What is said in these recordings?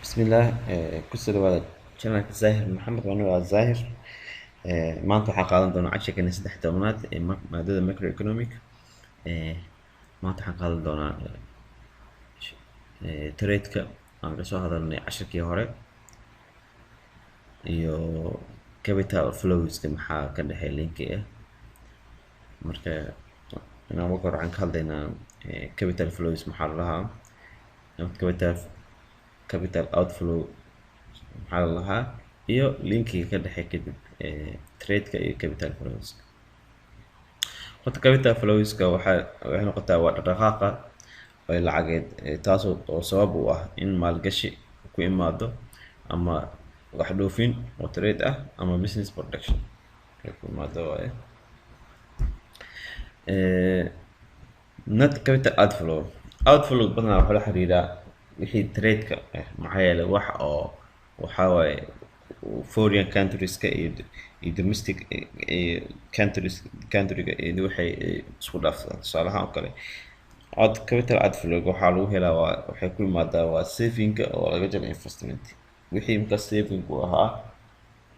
Bismillaah, kusoo dhawaada channelka Zaahir Maxamed. Waa Zaahir. Maanta waxaan qaadan doonaa casharkeena 13aad ee maadada macroeconomic. Maanta waxaan qaadan doonaa trade-ka aan kasoo hadalnay casharkii hore iyo capital flowska, maxaa ka dhexeeya linki ah. Marka inaan marka hore waxaan ka hadlaynaa capital flows maxaa la dhahaa, capital outflow maxaa la dhahaa, iyo linkiga ka dhexeeya kadib trade-ka iyo capital flows. Horta capital flowska waxay noqotaa waa dhaqdhaqaaqa ee lacageed, taasoo oo sabab u ah in maalgashi ku imaado ama wax dhoofin oo trade ah ama business production ay ku imaado waaye. Net capital outflow badanaa wuxuu la xiriiraa wixii trade-ka ah, maxaa yeelay wax oo waxaa waaye foreign countries-ka iyo domestic iyo countries country-ga iyo waxay isku dhaafsadaan. Tusaale ahaan oo kale, capital outflow waxaa lagu helaa waa waxay ku imaadaa waa saving-ka oo laga jaro investment. Wixii marka saving uu ahaa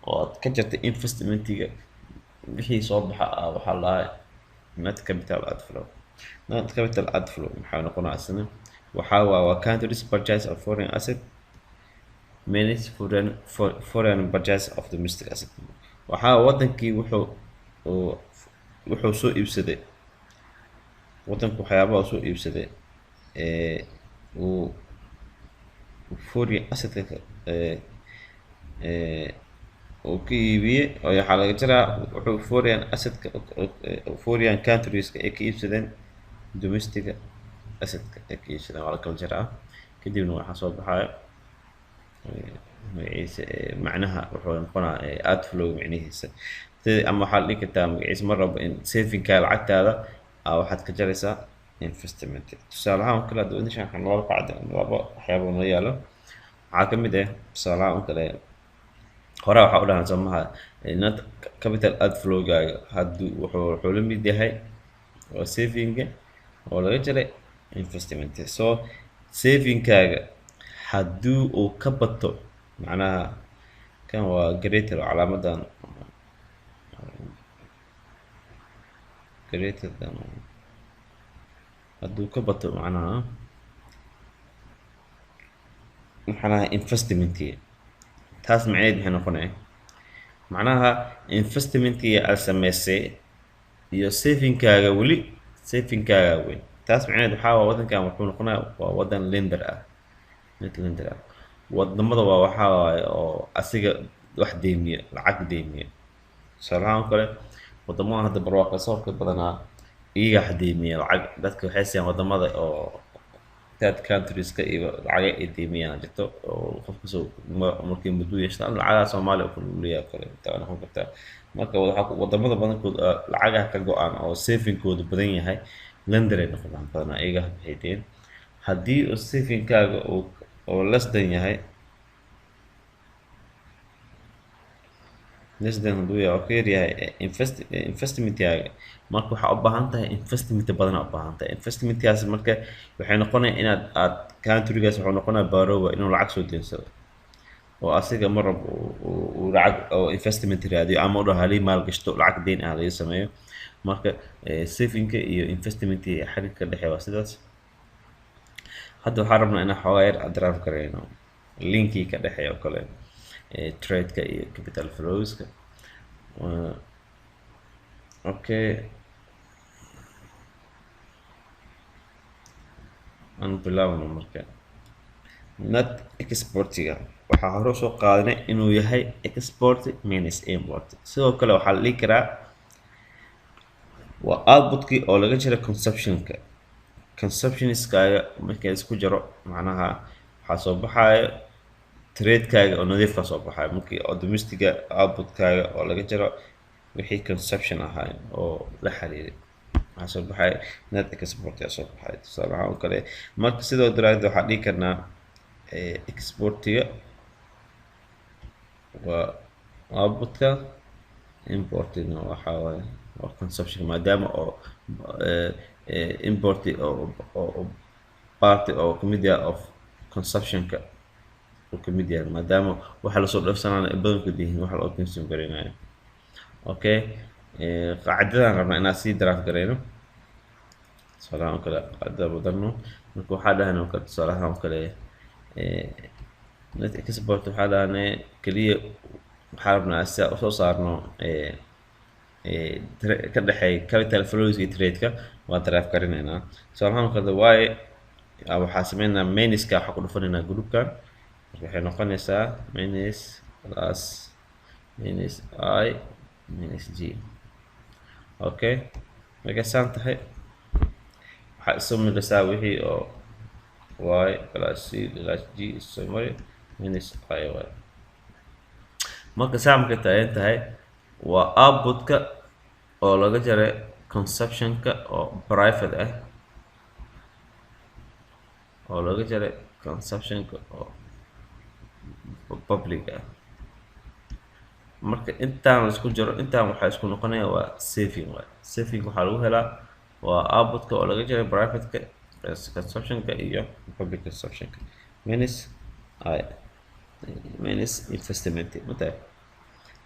oo aad ka jartay investment-iga, wixii soo baxa ah waxaa la dhahaa net capital outflow. Net capital outflow maxaa noqonaa isna? Waxaa waa countries purchase of foreign asset minus foreign purchase of domestic asset. Waxaa wadankii wuxuu soo iibsaday, wadanku waxyaabaha soo iibsaday ee uu foreign asset-ka ee uu ka iibiyey oo waxaa laga jaraa wuxuu foreign asset-ka foreign countries-ka ay ka iibsadeen domestic asset-ka ay ka iibsadeen, waa la kala jaraa. Kadibna waxaa soo baxaya magaciisa, macnaha wuxuu noqonaa outflow micnihiisa sida, ama waxaa la dhihi kartaa magaciisa mar walba in saving-ka lacagtaada waxaad ka jaraysaa investment. Tusaale ahaan oo kale, hadda meeshan waxaa laba qacda, laba waxyaabo noo yaalo. Waxaa ka mid ah tusaale ahaan oo kale, hore waxaa u dhahan soomaha net capital outflow-gaaga hadduu wuxuu la mid yahay waa saving-ga oo laga jaray investment. So saving-kaaga haddii uu ka bato, macnaha kan waa greater, calaamadan greater than, hadduu ka bato macnaha investment-iga, taas macnaheed maxay noqonaya? Macnaha investment-iga aad sameysay iyo saving-kaaga, weli saving-kaaga weyn. Taas macnaheed waxaa waa wadankan wuxuu noqonayaa waa wadan lender ah, net lender ah. Wadamada waa waxaa waaye oo asiga wax deymiya, lacag deymiya. Tusaale ahaan oo kale, wadamada hadda barwaaqo soorka badanaa iyagaa wax deymiya lacag. Dadka waxay siiyaan wadamada oo third countries-ka iyo lacaga ay deymiyaan jirto oo qofka soo markii muddo yeeshtaan lacagaha Soomaaliya oo kale uu leeyahay oo kale taa noqon kartaa. Marka waxaa wadamada badankood lacagaha ka go-aan oo saving-koodu badan yahay lender ay noqdaan badanaa, iyaga waxay deyn. Haddii uu saving-kaaga uu oo less than yahay, less than hadduu yahay oo ka yar yahay investment-kaaga, marka waxaa u baahan tahay investment badan aa u baahan tahay. Investment-kaas marka waxay noqonaya inaad aad country-gaas wuxuu noqonayaa borrower, inuu lacag soo deensado oo asiga mar walba uu lacag oo investment raadiyo ama u dhaho halii maal gashto, lacag deyn ah laga sameeyo. Marka saving-ka iyo investment-ka xiriirka ka dhexeeya waa sidaas. Hadda waxaan rabnaa inaan xoogaa yar adraaf gareyno linkii ka dhexeeya oo kale trade-ka iyo capital flows-ka. Okay, aan bilaabno. Marka net export-iga waxaa hore usoo qaadanay inuu yahay export minus import. Sidoo kale waxaa la dhihi karaa waa output-kii oo laga jiro consumption-ka. Consumptionskaaga marka isku jaro, macnaha waxaa soo baxayo trade-kaaga oo nadiifka soo baxayo markii oo domestic-ga output-kaaga oo laga jaro wixii consumption ahaa oo la xiriiray, waxaa soo baxaya net export ayaa soo baxaya. Tusaale ahaan oo kale, marka sidoo daraaddeed waxaa dhihi karnaa export-iga waa output-ka, import-ina waxaa waaye waa consumption, maadaama oo import oo part oo kamid ah of consumption-ka. uu kamid yahay, maadaama waxa lasoo dhoofsanana ay badankood yihiin waxa loo consume gareynayo. Okay, qaacidadan rabnaa inaan sii derive gareyno. Tusaalahaan oo kale qaacidada badarno. Marka waxaa dhahnay oo kale, tusaalahaan oo kale, net export waxaa dhahnay keliya waxaa rabnaa si aan usoo saarno ka dhexeeya capital flows iyo trade-ka, waan derive gareynaynaa. Tusaalahaan oo kale waaye waxaa sameynaa minuska, waxaa ku dhufanaynaa groupkan. Marka waxay noqonaysaa minus plus minus I minus G. Okay, markay saan tahay waxaa isoo miraysaa wixii oo Y plus C plus G isoo mari minus I Y. Marka saa markay taagan tahay waa output-ka oo laga jaray consumption-ka oo private ah oo laga jaray consumption-ka oo public ah. Marka intaan la isku jaro, intaan waxaa isku noqonaya waa saving. Waay saving waxaa lagu helaa waa output-ka oo laga jaray private-ka consumption-ka iyo public consumption-ka minus I minus investment matahay.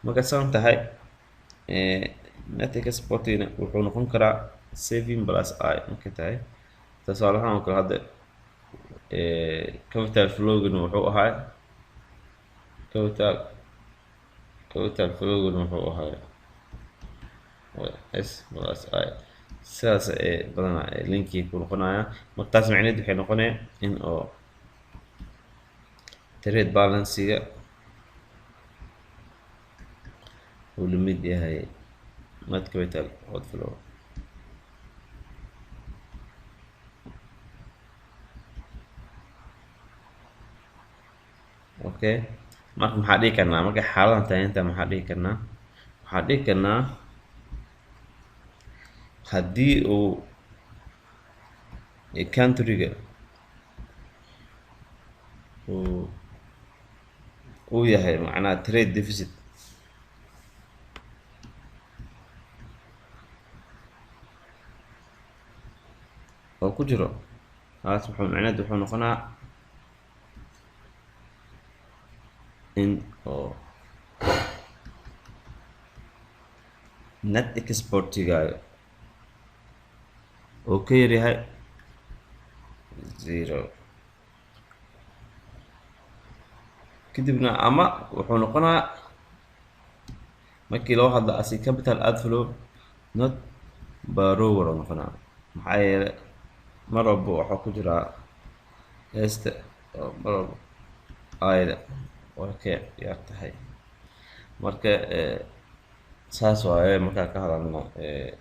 Marka saan tahay, net exportina wuxuu noqon karaa saving plus I. Markay tahay tusaalahaan oo kale hadda, capital flowgana wuxuu ahaa capital flowgana wuxuu ahaa S plus I. Sidaas ee badanaa linkii ku noqonaya. Marka taas macnaheed waxay noqonaya in oo trade balancega uu la mid yahay net capital outflow. Okay, marka maxaa dhihi karnaa markay xaaladan taaginta? Maxaa dhihi karnaa? Waxaa dhihi karnaa haddii uu countryga uu yahay macnaha trade deficit oo ku jiro, taas wuxuu macnaheed wuxuu noqonaa in oo net exportigaaga oo ka yaryahay zero. Kadibna ama wuxuu noqonaa markii loo hadla asi capital outflow not borrower oo noqonaa, maxaa yeelay mar walba waxaa ku jiraa heesta oo mar walba ayda way ka yar tahay. Marka saas waaye markaan ka hadalno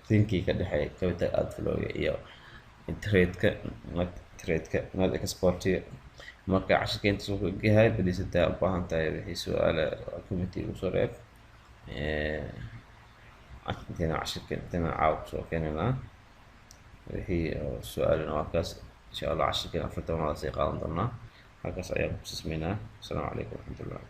thinkii ka dhexeeya capital outflowga iyo trade-ka, net trade-ka, net exportiga. Marka cashirka intaas wuxuu egyahay. Please, hadaa u baahan tahay wixii su-aala, comment igu soo reeb. Intayna cashirka intayna caawa kusoo keenaynaa, wixii oo su-aalina waa kaas. Insha Allah cashirkeena 40aad sii qaadan doonaa, halkaas ayaan ku sismaynaa. Asalaamu calaykum waraxmatullahi.